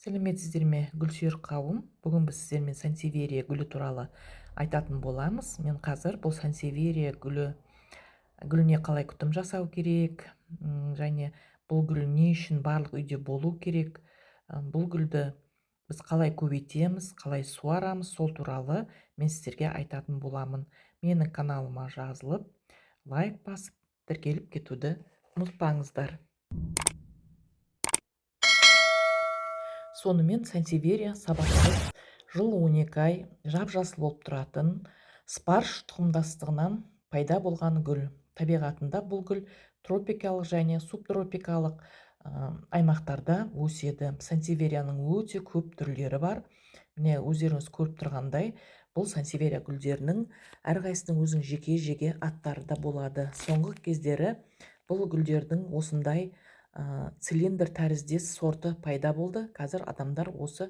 Сәлеметсіздер ме, гүлсүйер қауым! Бүгін біз сіздермен сансевиерия гүлі туралы айтатын боламыз. Мен қазір бұл сансевиерия гүліне қалай күтім жасау керек, және бұл гүл не үшін барлық үйде болу керек, бұл гүлді біз қалай көбейтеміз, қалай суарамыз, сол туралы мен сіздерге айтатын боламын. Менің каналыма жазылып, лайк басып, тіркеліп кетуді ұмытпаңыздар. Сонымен сансевиерия сабақсыз, жыл 12 ай жап-жасыл болып тұратын спарш тұқымдастығынан пайда болған гүл. Табиғатында бұл гүл тропикалық және субтропикалық аймақтарда өседі. Сансевиерияның өте көп түрлері бар. Міне, өздеріңіз көріп тұрғандай, бұл сансевиерия гүлдерінің әрқайсысының өзінің жеке-жеке аттары да болады. Соңғы кездері бұл гүлдердің осындай цилиндр тәріздес сорты пайда болды. Қазір адамдар осы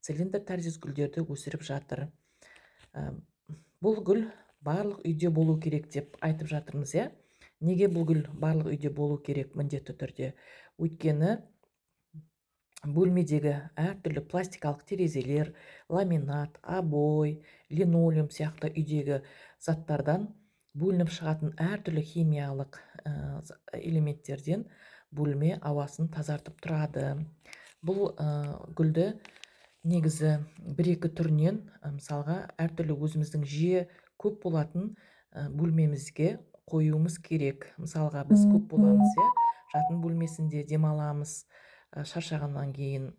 цилиндр тәріздес гүлдерді өсіріп жатыр. Бұл гүл барлық үйде болу керек деп айтып жатырмыз, иә? Неге бұл гүл барлық үйде болу керек міндетті түрде? Өйткені бөлмедегі әртүрлі пластикалық терезелер, ламинат, обой, линолеум сияқты үйдегі заттардан бөлініп шығатын әртүрлі химиялық элементтерден бөлме ауасын тазартып тұрады. Бұл гүлді негізі бір-екі түрінен, мысалға, әртүрлі өзіміздің жиі көп болатын бөлмемізге қоюымыз керек. Мысалға, біз көп боламыз, иә, жатын бөлмесінде демаламыз, шаршағаннан кейін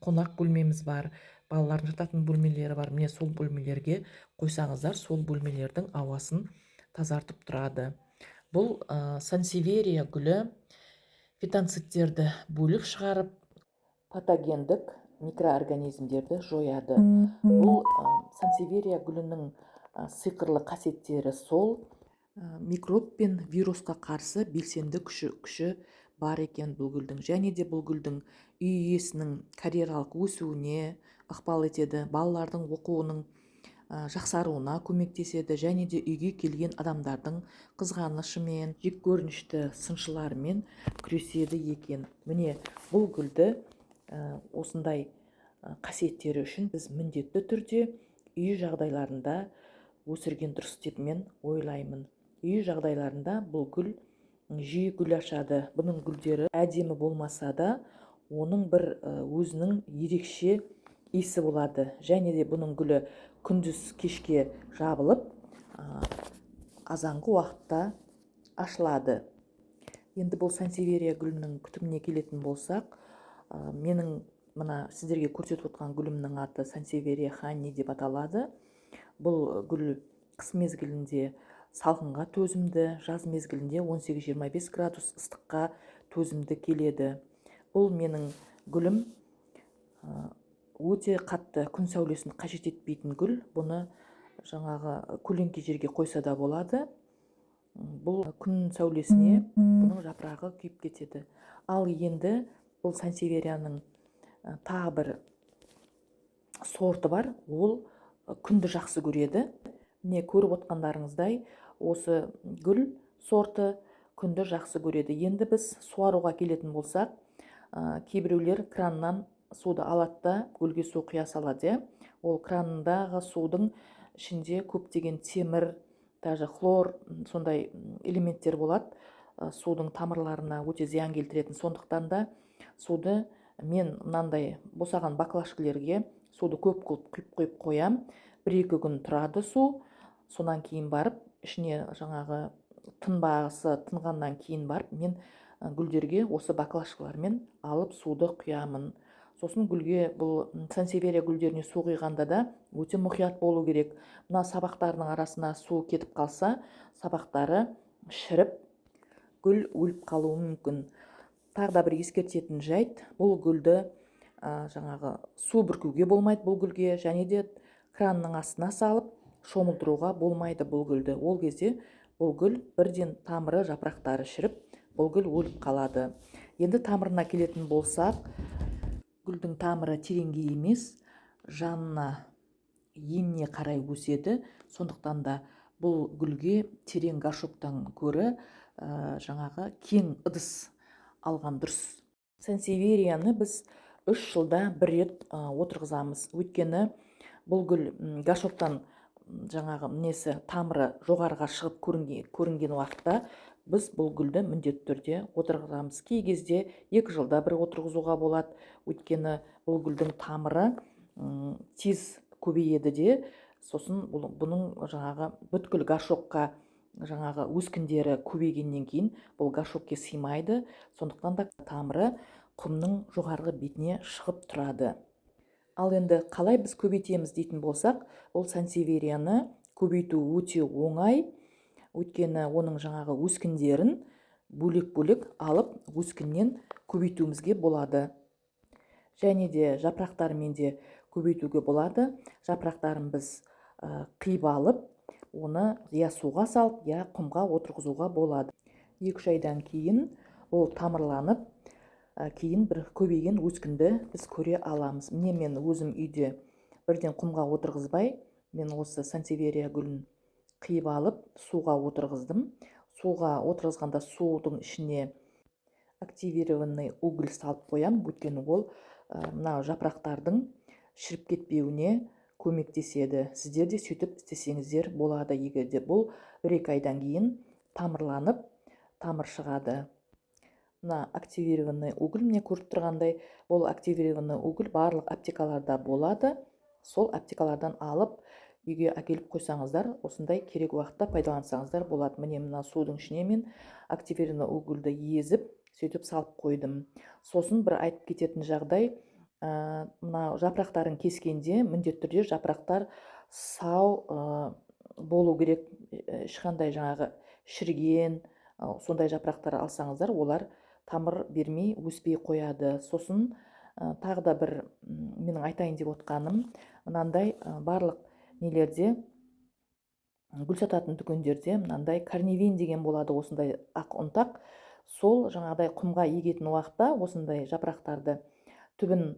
қонақ бөлмеміз бар, балалардың жататын бөлмелері бар. Міне, сол бөлмелерге қойсаңыздар, сол бөлмелердің ауасын тазартып тұрады. Бұл сансевиерия гүлі фитонцидтерді бөліп шығарып, патогендік микроорганизмдерді жояды. Бұл сансевиерия гүлінің сиқырлы қасиеттері сол, микроб пен вирусқа қарсы белсенді күші бар екен бұл гүлдің. Және де бұл гүлдің үй иесінің карьералық өсуіне ықпал етеді, балалардың оқуының жақсаруына көмектеседі, және де үйге келген адамдардың қызғанышымен, жек көрінішті сыншыларымен күреседі екен. Міне, бұл гүлді осындай қасиеттері үшін біз міндетті түрде үй жағдайларында өсірген дұрыс деп мен ойлаймын. Үй жағдайларында бұл гүл жиі гүл ашады. Бұның гүлдері әдемі болмаса да, оның бір өзінің ерекше иісі болады. Және де бұның гүлі күндіз кешке жабылып, азанғы уақытта ашылады. Енді бұл сансевиерия гүлінің күтіміне келетін болсақ, менің мына сіздерге көрсетіп отқан гүлімнің аты сансевиерия ханни деп аталады. Бұл гүл қыс мезгілінде салқынға төзімді, жаз мезгілінде 18-25 градус ыстыққа төзімді келеді. Бұл менің гүлім, өте қатты күн сәулесін қажет етпейтін гүл. Бұны жаңағы көлеңке жерге қойса да болады. Бұл күн сәулесіне бұның жапырағы күйіп кетеді. Ал енді бұл сансевиерияның тағы бір сорты бар, ол күнді жақсы көреді. Міне, көріп отқандарыңыздай, осы гүл сорты күнді жақсы көреді. Енді біз суаруға келетін болсақ, кейбіреулер краннан суды алады да гүлге су құя салады, иә. Ол крандағы судың ішінде көптеген темір, даже хлор, сондай элементтер болады, судың тамырларына өте зиян келтіретін. Сондықтан да суды мен мынандай босаған баклажкалерге суды көп қылып құйып қоям. Бір-екі күн тұрады су, сонан кейін барып ішіне жаңағы тынбасы тынғаннан кейін барып мен гүлдерге осы баклажкалармен алып суды құямын. Сосын гүлге, бұл сансевиерия гүлдеріне су құйғанда да өте мұқият болу керек. Мына сабақтарының арасына су кетіп қалса, сабақтары шіріп, гүл өліп қалуы мүмкін. Тағы да бір ескертетін жайт, бұл гүлді, жаңағы су бүркуге болмайды бұл гүлге, және де кранның астына салып шомылдыруға болмайды бұл гүлді. Ол кезде бұл гүл бірден тамыры, жапырақтары шіріп, бұл гүл өліп қалады. Енді тамырына келетін болсақ, гүлдің тамыры тереңге емес, жанына, еніне қарай өседі. Сондықтан да бұл гүлге терең горшоктан көрі, жаңағы кең ыдыс алған дұрыс. Сансевиерияны біз 3 жылда бір рет отырғызамыз. Өйткені бұл гүл горшоктан жаңағы несі тамыры жоғарыға шығып көрінген уақытта біз бұл гүлді міндетті түрде отырғызамыз. Кей кезде 2 жылда бір отырғызуға болады, өйткені бұл гүлдің тамыры тез көбейеді де, сосын бұның жаңағы бүткіл горшокқа жаңағы өскіндері көбейгеннен кейін бұл горшокке сыймайды, сондықтан да тамыры құмның жоғарғы бетіне шығып тұрады. Ал енді қалай біз көбейтеміз дейтін болсақ, ол сансевиерияны көбейту өте оңай, өйткені оның жаңағы өскіндерін бөлек-бөлек алып өскіннен көбейтуімізге болады. Және де жапырақтарымен де көбейтуге болады. Жапырақтарын біз қиып алып, оны я суға салып, я құмға отырғызуға болады. 2-3 айдан кейін ол тамырланып, кейін бір көбейген өскінді біз көре аламыз. Міне, мен өзім үйде бірден құмға отырғызбай, мен осы сансевиерия гүлін қиып алып суға отырғыздым. Суға отырғызғанда судың ішіне активированный уголь салып қоямын, өйткені ол мына жапырақтардың шіріп кетпеуіне көмектеседі. Сіздер де сөйтіп істесеңіздер болады. Егер де бұл 1-2 айдан кейін тамырланып тамыр шығады. Мына активированный уголь, міне көріп тұрғандай, бұл активированный уголь барлық аптекаларда болады. Сол аптекалардан алып үйге әкеліп қойсаңыздар, осындай керек уақытта пайдалансаңыздар болады. Міне, мына судың ішіне мен активированный угольді езіп, сөйтіп салып қойдым. Сосын бір айтып кететін жағдай, мына жапырақтарын кескенде міндетті түрде жапырақтар сау болу керек, ешқандай жаңағы шіріген сондай жапырақтар алсаңыздар, олар тамыр бермей өспей қояды. Сосын тағы да бір менің айтайын деп отқаным, мынандай барлық нелерде, гүл сататын дүкендерде мынандай корневин деген болады, осындай ақ ұнтақ. Сол жаңағыдай құмға егетін уақытта осындай жапырақтарды түбін,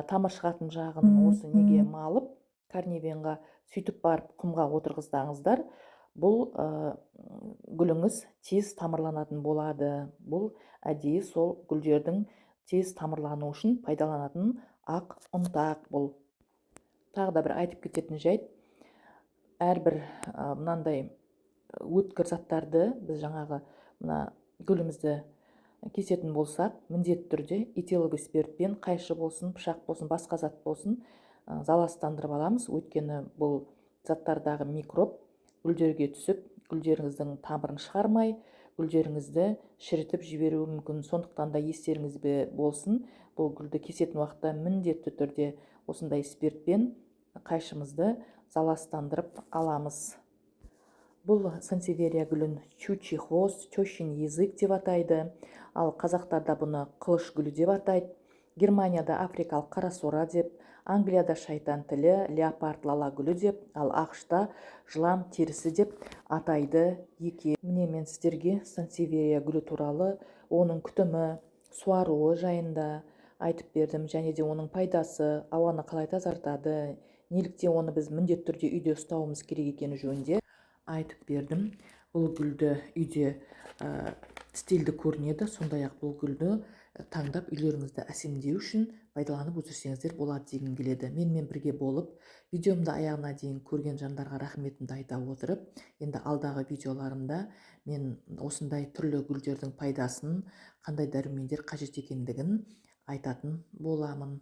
тамыр шығатын жағын осы неге малып, корневинға, сөйтіп барып құмға отырғызсаңыздар, бұл гүліңіз тез тамырланатын болады. Бұл әдейі сол гүлдердің тез тамырлануы үшін пайдаланатын ақ ұнтақ бұл. Тағы да бір айтып кететін жайт, әрбір мынандай өткір заттарды біз жаңағы мына гүлімізді кесетін болсақ, міндетті түрде этиловый спиртпен қайшы болсын, пышақ болсын, басқа зат болсын, залалсыздандырып аламыз. Өйткені бұл заттардағы микроб гүлдерге түсіп, гүлдеріңіздің тамырын шығармай, гүлдеріңізді шірітіп жіберуі мүмкін. Сондықтан да естеріңізде болсын, бұл гүлді кесетін уақытта міндетті түрде осындай спиртпен қайшымызды залалсыздандырып аламыз. Бұл сансевиерия гүлін щучий хвост, тещин язык деп атайды. Ал қазақтарда бұны қылыш гүлі деп атайды. Германияда африкалық қарасора деп, Англияда шайтан тілі, леопард лала гүлі деп, ал АҚШ-та жылан терісі деп атайды екен. Міне, мен сіздерге сансевиерия гүлі туралы, оның күтімі, суаруы жайында айтып бердім, және де оның пайдасы, ауаны қалай тазартады, неліктен оны біз міндетті түрде үйде ұстауымыз керек екені жөнінде айтып бердім. Бұл гүлді үйде стильді көрінеді, сондай-ақ бұл гүлді таңдап үйлеріңізді әсемдеу үшін пайдаланып өсірсеңіздер болады дегім келеді. Менімен бірге болып, видеомды аяғына дейін көрген жандарға рахметімді айта отырып, енді алдағы видеоларымда мен осындай түрлі гүлдердің пайдасын, қандай дәрумендер қажет екендігін айтатын боламын.